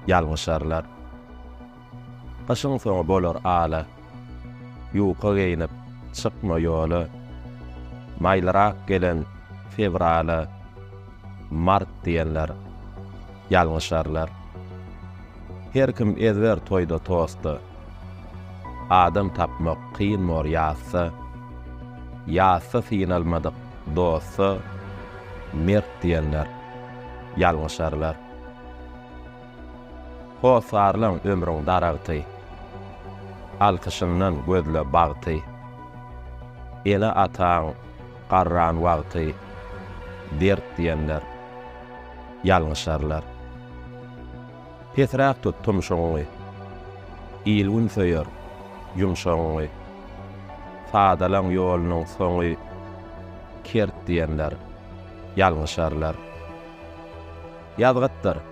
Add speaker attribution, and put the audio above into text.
Speaker 1: Ýalňyşarlar. Gyşyň soňy bolar ala. Ýuka geýnip, çykma ýola. Maýlyrak gelen fewrala mart diýenler ýalňyşarlar. Her kim ezber toýda tosta. Adam tapmak kyn bor ýasda. Ýasda synalmadyk dosta mert diýenler ýalňyşarlar. Hossarlaň ömrüň daragty. Alkyşyndan gözle bagty. Ene-ataň garran wagty dert diýenler ýalňyşarlar. Pesräk tut tumşugyňy. Il-gün söýer ýumşagyňy. Sadalaň ýolunyň soňy kert diýenler ýalňyşarlar. Ýazgytdyr.